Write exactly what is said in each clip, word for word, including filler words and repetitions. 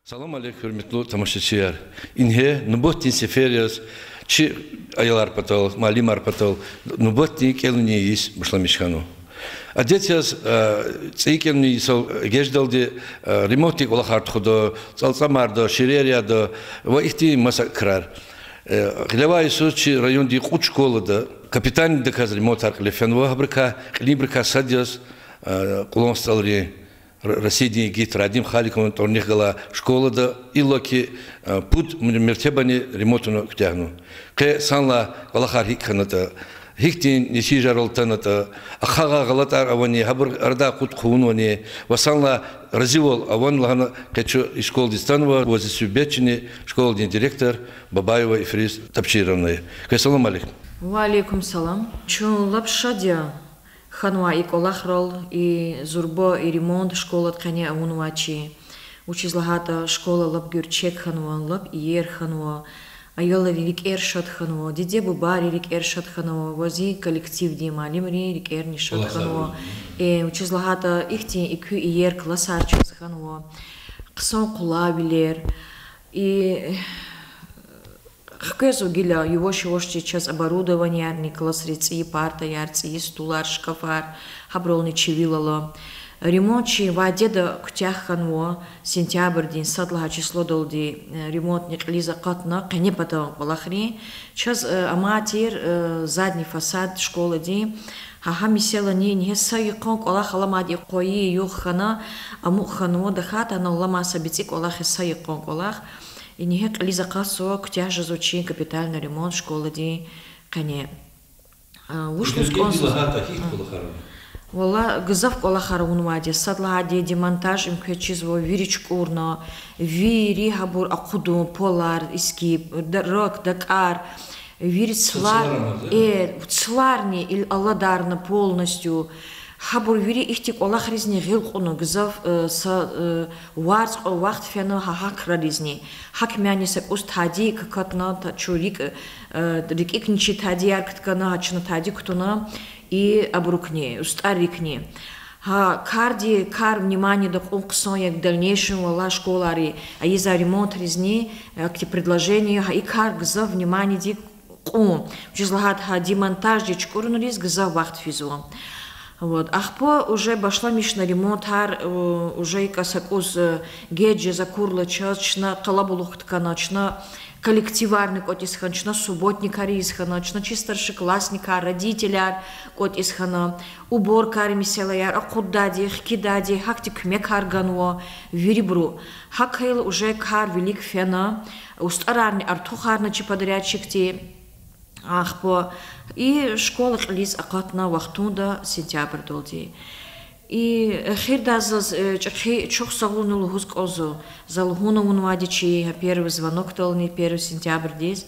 Салам алейк, гьуьрметлу тамашачияр! Ингье нубатдин сефер яз чи аялар патал, муаллимар патал нубатдин кӀелунин йис башламиш хьанва. Адет яз, цӀийи кӀелунин йисал эгечӀдалди ремонтдин кӀвалахар тухуда, цӀалцӀамарда, ширерда ва ихьтин маса крар. Гъилевай йисуз чи райондин кьуд школада капитальныйдаказ ремонтар кьиле фенва, гьабурукай кьилинбурукай сад яз Кьулан СтӀалрин, Россиядин игит Радим Халикован тӀварунихъ галай школада иллаки пуд мер-, мертебани ремонт авуна куьтягьнава. Къе санлай кӀвалахар гьикӀ хьанатӀа, гьихьтин нетижайрал атанатӀа, ахъайдай гъалатӀар авани, гьабур арадай акъуд хъувунвани ва санлай разивал авани лагьана къе чун и школадиз атанва, ва зи суьгьбетчини школадин директор Бабаева Ифриз Тапчировна я. Къе салам алейк. Ва алейкум салам. Чун лап шад я хьанвай и кӀвалахрал, и зурба, и ремонт школада къене авунвай чи. Вучиз лагьайтӀа школа лап гуьрчег хьанва, лап иер хьанва, аялрин рикӀер шад хьанва, диде-бубайрин рикӀер шад хьанва ва зи коллективдин, муаллимрин рикӀерни шад хьанва. Э, вучиз лагьайтӀа ихьтин экуь иер классар чаз хьанва, хъсан къулайвилер. И хквезва гила яваш-явашди чаз оборудованиярни, классриз цӀийи партаяр, цӀийи стулар, шкафар, гьабурални чи вил ала. Ремонт чи вядеда куьтягь хьанва, сентябрдин сад лагьай числодалди ремонтни кьилиз акъатна, къене патан кӀвалахрин. Чаз амай тир задний фасад школадин. Гьа, гьа месэлани ингье са йикъан кӀвалах аламайди, къвайи югъ хьана, амукь хьанва, тахьайтӀа ана аламай са бицӀи кӀвалах я, са йикъан кӀвалах. Ингье кьилиз акъатзава, куьтягь жезва чи капитальный ремонт школадин къене. Вуч лугьуз кӀанзава? Валлагь, гзаф кӀвалахар авунвайди я. Сад лагьайди, демонтаж им квез чизва, вири чукӀурна, вири гьабур акъудун, полар, изкиб, рак, дакӀар, вири цлар, э, цларни аладарна полностью. Гьабур вири ихьтин кӀвалахризни гъил кьуна гзаф, э, са, э, варз кьван вахт фена гьа, гьа краризни. ГьакӀ мани са кӀус тади какатна, чун рикӀ, э, рикӀикни чи тадияр кткана, гьа чна тади кутуна, и абурукни, устӀаррикни. Гьа карди, кар вниманиеда кьун хъсан я, в дальнейшем, валлагь, школайри ийизвай ремонтризни, акти предложение, гьа и кар гзаф вниманиедик кьун. Вучиз лагьайтӀа гьа демонтаждиз чукӀурунриз гзаф вахт физва. Вот. Ахпа уже башламишна ремонтар, уже икӀа са кӀус геж жез акурла чаз, чна къалабулух кткана, чна коллективарни кӀватӀиз хьана, чна субботникар ийиз хьана, чна чи старшеклассникар, родителар кӀватӀиз хьана, уборкаяр, месэлаяр акъуддайди, хкидайди, гьахьтин куьмекар ганва вирибуру. ГьакӀ хьайила уже кар вилик фена, устӀарарни артухарна чи подрядчикди. Ахпа и школа кьилиз акъатна вахтунда сентябрдалди. И эхирдай заз, э, чӀехи чухсагъулни лугьуз кӀанзава. За лугьун авунвайди я чи гьа первый звонокдални, первый сентябрдиз.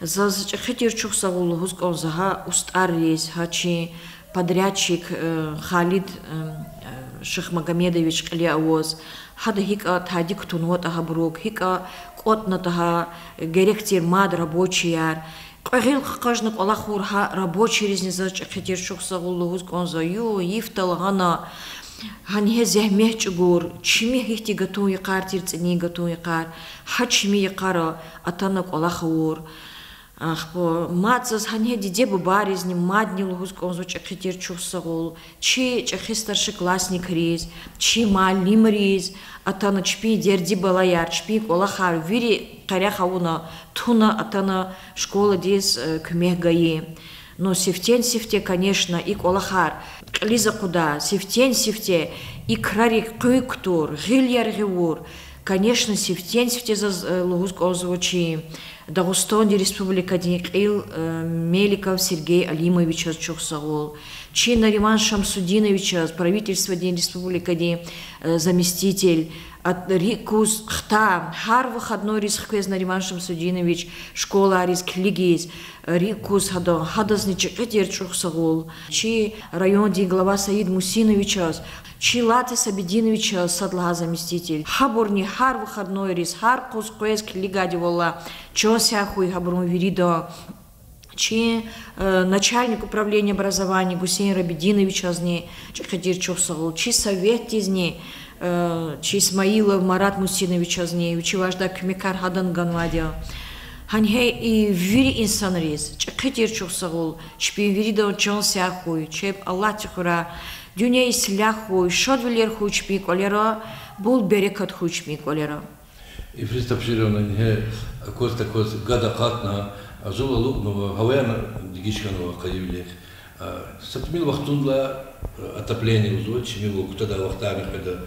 Заз чӀехи тир чухсагъул лугьуз кӀанзава гьа устӀарриз, гьа чи подрядчик, э, Халид, э, Шихмагомедович кьиле аваз. Гьада гьикӀ тади кутунватӀа гьабурук, гьикӀ кӀватӀнатӀа гьа герек тир мад, рабочияр. Кьве гъил хкажна кӀвалахур гьа рабочийризни заз чӀехи тир чухсагъул лугьуз кӀанзава. Ю, йиф талгьана, гьа ингье зегьмет чӀугур, чими гьихьтин гатун йикъар тир, цӀинин гатун йикъар, гьа чими йикъара атана кӀвалах авур. Ахпа мад заз гьа ингье диде-бубайризни мадни лугьуз кӀанзава чӀехи тир чухсагъул, чи чӀехи старшеклассникриз, чи муаллимриз, атана чпин дерди-балаяр, чпин кӀвалахар вири къерех авуна, туна, атана школадиз, э, куьмек гайи. Ну, сифтени-сифте, конечно, и кӀвалахар кьилиз акъудай, сифтени-сифте и крарик къуьк кутур, гъил яргъи авур, конечно, сифтени-сифте заз, э, лугьуз кӀанзава чи Дагъустандин Республикадин кьил, э, Меликов Сергей Алимовичаз чухсагъул, чи Нариман Шамсудиновичаз, правительстводин республикадин, э, заместитель, а, рикӀ куз хтай, гьар выходнойриз хквез Нариман Шамсудинович школайриз килигиз, рикӀ куз гьадан, гьадазни чӀехи тир чухсагъул. Чи райондин глава Саид Мусиновичаз, чи Латиф Сабидиновичаз, сад лагьай заместитель. Гьабурни гьар выходнойриз, гьар юкъуз къвез килигайди, валлагь, чан сагъ хьуй гьабурун виридан. Чи, э, начальник управления образования Гусейн Рабидиновичазни чӀехи тир чухсагъул, чи советдизни, э, чи Исмаилов Марат Мусиновичазни, вичи важдай куьмекар гьадан ганвайди я. Гьанхьей и вири инсанриз чӀехи тир чухсагъул, чпин виридан чан сагъ хьуй, чеб Аллагьди хуьрай, дуьнья ислягь хьуй, шадвилер хьуй чпин кӀвалера, бул берекат хьуй чпин кӀвалера. Ифрис Тапшировна, ингье акваз-такваз гад акъатна, зул алукьнава, гьаваяр дегиш хьанва къайивилихъ. Са тӀимил вахтунда отопление лугьузва, чими вал кутадай вахтарни къведа.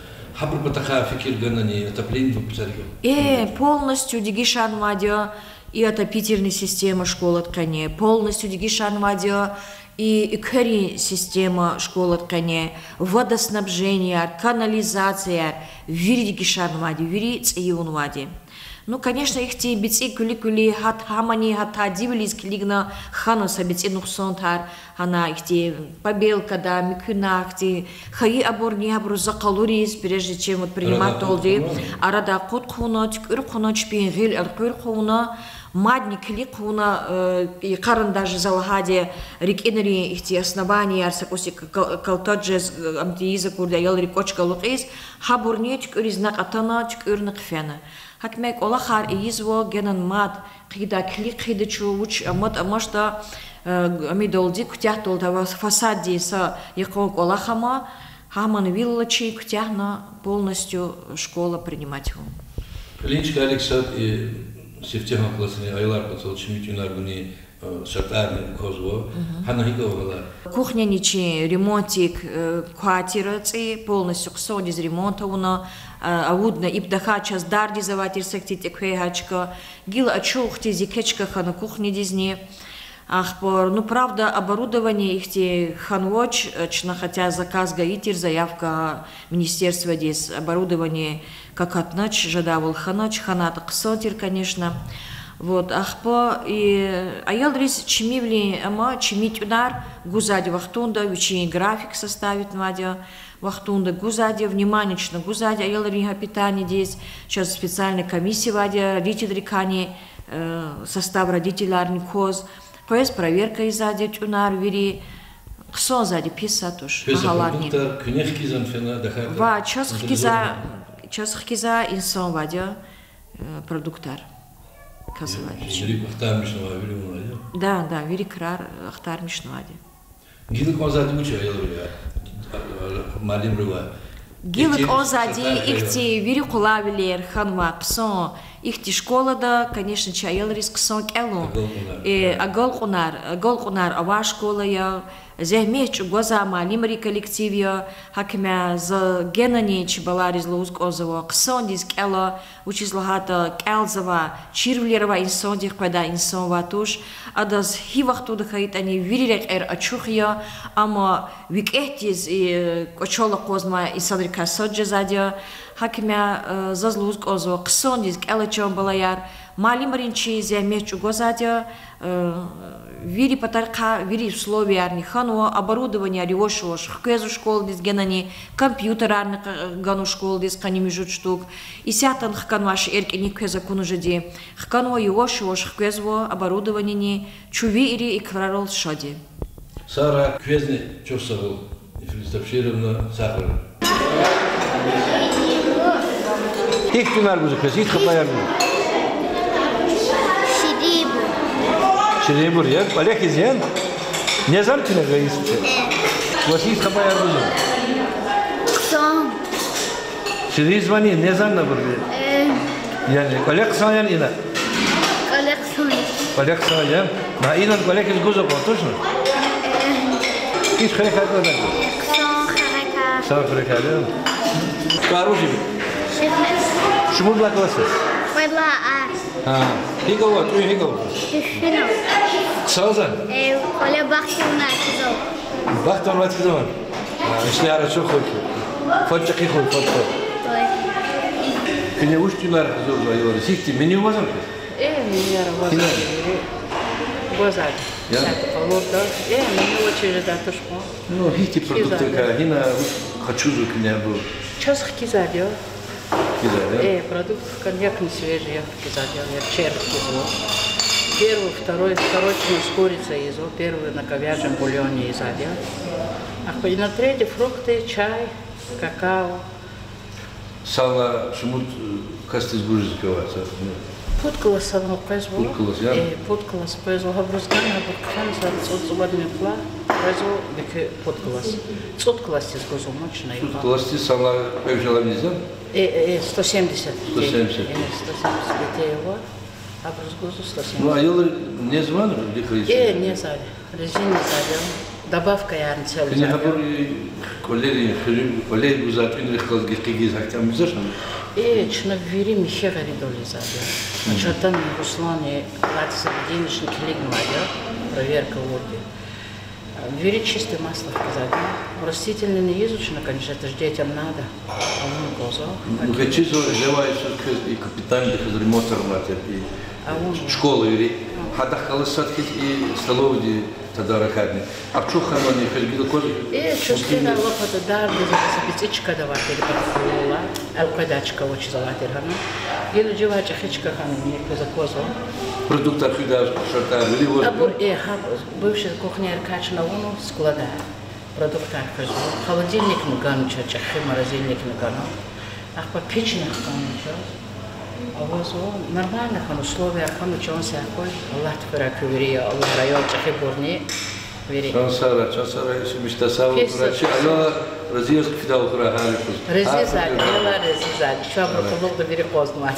Гьабурун патахъай фикир ганани, отоплениедин патарихъ? Э, полностью дегишарнавайди я и отопительный система школадин къене, полностью дегишарнавайди я и экверин система школадин къене, водоснабженияяр, канализацияяр, вири дегишарнавайди, вири цӀийи авунвайди. Ну, конечно, ихьтин бицӀи куьлуь-куьлуь, гьат гьамани, гьат гьадивилиз килигна хьана са бицӀи нукьсантар, гьана ихьтин побелкада, муькуьнахъди, хьайи абурни, гьабуруз за къалуриз, прежде чем вот принимать тавурди, арадай акъуд хъувуна, туькӀуьр хъувуна, чпин гъил элкъуьр хъувуна, мадни килиг хъувуна, э, йикъаран даже за лагьайди, рикӀинрин ихьтин основанияяр са кӀуси к-, к-, калтад жез, э, ам тийиз акурди, аялри кӀвач галукьиз, гьабурни туькӀуьриз накь атана, туькӀуьрна хъфена. Гьакмяй кӀвалахар ийизва, генани мад хъийидай килиг хъийида чун, вуч амат амачтӀа, э, амидалди куьтягьдалди ава фасаддин са йикъан кӀвалах ама, гьамни вил алачир куьтягьна полностью школа принимать авун. Кьилин чкайрик сад и сифтегьан классрин аялар патал чими тӀуьнар гунин, э, шартӀарни квазва. Гьана гьикӀ ава гьалар? Кухняни чи ремонтдик, э, квай тир ацӀи, полностью хъсандиз ремонт авуна, э, авудна, иб тахьай чаз дардиз авай тир са хьтин тӀеквей гьа чка. Гила ачух хьтин еке чка хьана кухнядизни. Ахпа, ну, правда, оборудование ихьтин хьанвач, э, чна хотя заказ гайи тир, заявка министерстводиз, оборудование какатнач, жедайвал хьанач, хьанайтӀа хъсан тир, конечно. Вот, ахпа, и аялриз чимивилин, амма чими тӀуьнар гузвайди вахтунда, вичин график составитнавайди я, вахтунда гузвайди я, внимание чна гузвайди я аялрин гьа питаниедиз, чаз специальный комиссия авайди я, родительрикайни, э, состав родителярни кваз, къвез проверка ийизвайди я тӀуьнар вири, хъсанзавайди, писзавай туш, квез а багьаларни. Продуктар куьне хкизан фена, тахьайтӀа? Ва чаз хкиза-, чаз хкиза инсан авайди я, э, продуктар касавайди. Вири ахтармишнавай, вири авунвайди я? Да, да, вири крар ахтармишнавайди я. Гила кӀанзавайди вуч я, аялри я, муаллимривай? Гила кӀанзавайди ихьтин вири къулайвилер хьанвай хъсан ихьтин школада, конечно, чи аялриз хъсан кӀелун, э, агалкьунар, агалкьунар авай школа я, зегьмет чӀугвазвай муаллимрин коллектив я, гьакмя за генани чи балайриз лугьуз кӀанзава, хъсандиз кӀела, вучиз лагьайтӀа кӀелзавай, чирвилер авай инсандихъ къведай инсан авай туш. Адаз гьи вахтунда хьайитӀани вири рекьер ачух я, амма викӀегьдиз, э, кӀвачел акъвазнавай инсанрикай сад жезвайди я. Гьакмя, э, заз лугьуз кӀанзава, хъсандиз кӀела, чан балаяр, муаллимрин чи зегьмет чӀугвазвайди я, э, вири патарихъай, вири условиярни хьанва, оборудованияр яваш-яваш хквезва школадиз генани, компьютерарни къ-, ганва школадиз къанни муьжуьд штук. Исятда хканвай шейэр кӀаник квез акуна жеди. Хканва, яваш-яваш хквезва оборудованияни, чун вири и крарал шад я. Сагърай, квезни чухсагъул, Ифрис Тапшировна, сагърай. Гьихьтинар гузва квез, гьихьтин хабарар гузва? Ширинбур. Ширинбур я, кӀвале хьиз я? Незан тина гайис? Ваз гьихьтин хабарар гузва? Хъсан. Ширинбур я, незан абур? Яни кӀвале хъсан яни ина? КӀвале хъсан я. КӀвале хъсан я? На инал кӀвале хьиз гузва кьван, тушни? Гьич хуьрекар гвазвайди? Хъсан хуьрекар. Хъсан хуьрекар я? Квар вуж я? Шумуд лагьай класс я? Кьвед лагьай. Гьа. ГьикӀ ава, тӀуьн гьикӀ ава? Гьихьтин ава. Хъсан я? Э, кӀвале бахт авунвай хьиз ава. Бахт авунвай хьиз ава? Гьа, ишлемишар ачух хьуй хьи. Фад чӀехи хьуй, фад, фад. Куьне вуч тӀуьнар гьазурзава аялриз? Гьихьтин меню авазва квез? Э, менюяр авазва. Гвазвайди. Я? Сятда къалурда. Э, меню авачиз жедай туш кьван. Ну, гьихьтин продуктрикай, гьина вуч къачузва куьне абур? Чаз хкизвайди я. Хкизвайди я? Э, продукт хкана, як не свежий, я хкизвайди я, я черв хкизва. Первый, второй, второй чна с курицей ийизва, первый на говяжьем бульоне ийизвайди я. Ахпа и на третий фрукты, чай, какао. Санал шумуд, э, классдиз гуз квез ава? Пуд класс санал къвезва. Пуд класс, я? Э, пуд класс къвезва. Гьабуруз гана, гьабур хъфена са цӀуд-цӀувад муькъваз къвезва, бики пуд класс. ЦӀуд классдиз гузва ман чна. ЦӀуд классдиз санал кьве вишелай виниз я? Э, э, э, сто семьдесят детей. Сто семьдесят. Э, сто семьдесят детей ава. Гьабуруз гузва сто семьдесят. Ну, аялри незвани, дихъ риз? Э, незвайди. Резин незвайди. Добавкаярни цел. Куьне гьабур кӀвалерин, хуьруьн кӀвалер гузвай тӀуьнрихъ галаз гекъигиз гьахьтин амзаш? Э, чна вири михьи гъеридал ийизвайди я. Чатани, Руслани, Лариса Сабидиновнани килигнавайди я, проверка авурди. Вири чистое масло хкизвайди я. Растительный ийизва чна, конечно, это ж детям надо. Авун кӀанзава. Ну, гьа чизва, жева исуз квез и капитальный хьиз ремонт авунатӀа и, авун, школа вири. Гьадахъ галаз сад хьиз и столовыйди тадаракарни. Ачух хьанвани, квез гила кваз? Э, чуз хьана лап ада дарда за, за бицӀи чкада авай тир, бахтавурла. Элкъведай чка авачиз авай тир гьана. Гила жева чӀехи чка хьана, квез аквазва. Продуктар хуьдай, шартӀар вири аваз? Абур, э, гьа, бывший кухняяр качна авуна, склада. Продуктар хуьзва. Холодильникни гана чаз, чӀехи морозильникни гана. Ахпа печни хкана чаз. Авазва, нормально хьана, условияр хьана, чан сагъ хьуй. Аллагьди хуьрай куь вири, я Аллагь, район чӀехибурни вири. Чан сагърай, чан сагърай, иши мишта сагърай, чи Аллагь рази яз, куь фидайвал хьурай гьар юкъуз. Рази яз, Аллагь рази яз. Чун абуру къуллугъда вири къвазнавай.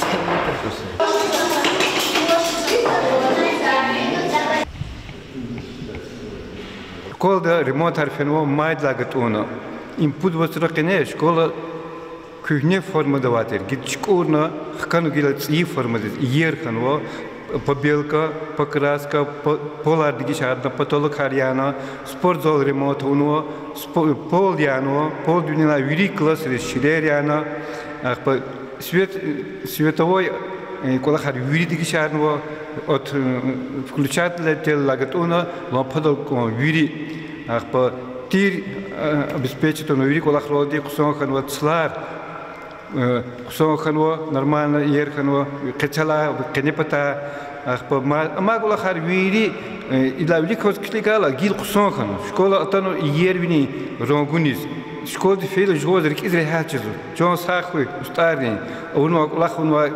Школада ремонтар фенва майдалай гатӀунна. Им пуд вацра къене школа куьгьне формада авай тир. Гила чукӀурна хкана гила цӀийи формадиз, иер хьанва, побелка, покраска, по-, полар дегишарна, потолокар яна, спортзал ремонт авунва, спо-, пол яна, пол винелай вири классриз ширер яна, ахпа свет-, световой, э, кӀвалахар вири дегишарнава, от, э, включателдилай гатӀунна лампадал кьван вири, ахпа тир, э, обеспечить авуна вири кӀвалахралди, хъсан хьанва цлар, э, хъсан хьанва, нормально иер хьанва, къецелай, къене патай, ахпа ма-, амай кӀвалахар вири, э, идалай вилик кваз килигайла, гила хъсан хьана. Школа атанва иервилин рангуниз. Школади фейила жуваз рикӀиз регьят жезва. Чан сагъ хьуй устӀаррин, авунвай кӀвалах авунвай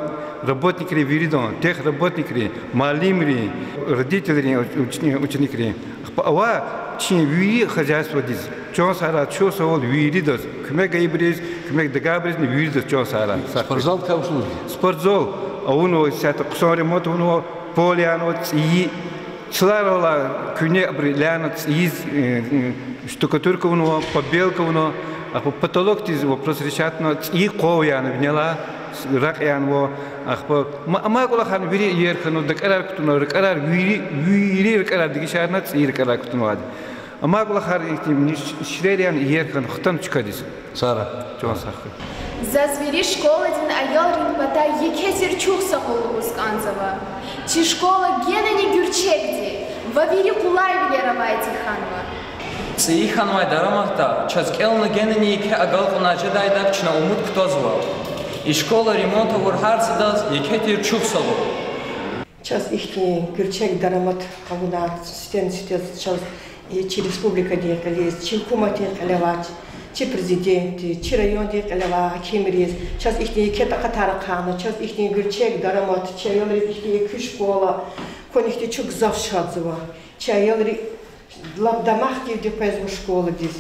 работникрин виридан, техработникрин, муаллимрин, родителрин, уч-, ученикрин. Ахпа авай чи вири хозяйстводиз. Чан сагърай, чухсагъул виридаз. Куьмек гайибуруз, куьмек тагайбурузни виридаз чан сагърай. Спортзал кавушнуз? Спортзал авунва, исятда хъсан ремонт авунва, пол яна, цӀийи. Цларал куьгьне абур ляна цӀийиз, э, э, штукатурка авунва, побелка авунва, ахпа потолокдиз вопрос решатна, цӀийи къван яна винелай, ракь янва, ахпа ма-, амай кӀвалахар вири иер хьана, дакӀарар кутуна, ракӀарар вири, вири ракӀарар дегишарна, цӀийи ракӀарар кутунвайди. Амай кӀвалахар ихьтин ш-, ширер яна иер хьана, хтана чкадиз. Сара. Чан сагъ хьуй. Заз вири школадин аялрин патай еке тир чухсагъул лугьуз кӀанзава. Чи школа генани гуьрчегди ва вири къулайвилер авайди хьанва. ЦӀийи хьанвай дараматда чаз кӀелна генани еке агалкьунар жедайдак чна умуд кутазва. И школа ремонт авур гьар садаз еке тир чухсагъул. Чаз ихьтин гуьрчег дарамат авунар, сифтени-сифте чаз, э, чи республикадин кьилиз, чи гьукуматдин кьиле авай, чи президентдиз, чи райондин кьиле авай гьакимриз, чаз ихьтин еке такьатар ахъайна, чаз ихьтин гуьрчег дарамат, чи аялриз ихьтин еке школа, кван ихьтин чун гзаф шадзава. Чи аялри лап дамах тирди къвезва школадиз.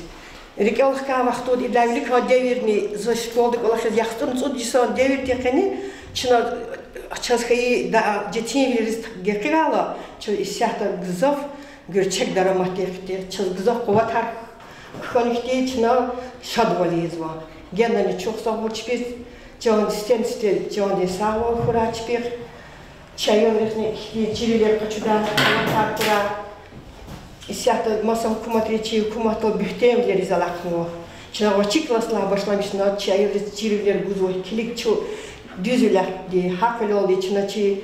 РикӀел хкяй вахтунда, идалай виликан девирни, за школада кӀвалахиз яхцӀурни цӀуд йисан девирдин къене чна, чаз хьайи да-, детинвилериз гекъигайла, чаз исятда гзаф гуьрчег дараматдин хьтин, чаз гзаф къуватар хьана хьтин, чна шадвал ийизва. Генани чухсагъул чпиз, чан, сифтени-сифте чандин сагъвал хьурай чпихъ. Чи аялрихъни ихьтин чирвилер къачудай къуватар хьурай. Исятда маса гьукуматри чи гьукуматдал буьгьтенвилериз алахънава. Чна гъвечӀи классдилай башламишна чи аялриз чирвилер гузва, килиг чун дуьзвилералди, гьахъвилелди чна чи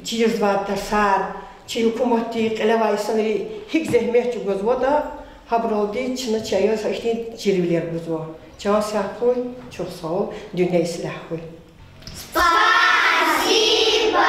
чирзавай тарсар, чи гьукуматди, кьиле авай инсанри гьикӀ зегьмет чӀугвазватӀа, гьабуралди чна чи аялриз ихьтин чирвилер гузва. Чан сагъ хьуй, чухсагъул, дуьнья ислягь хьуй. Спасибо!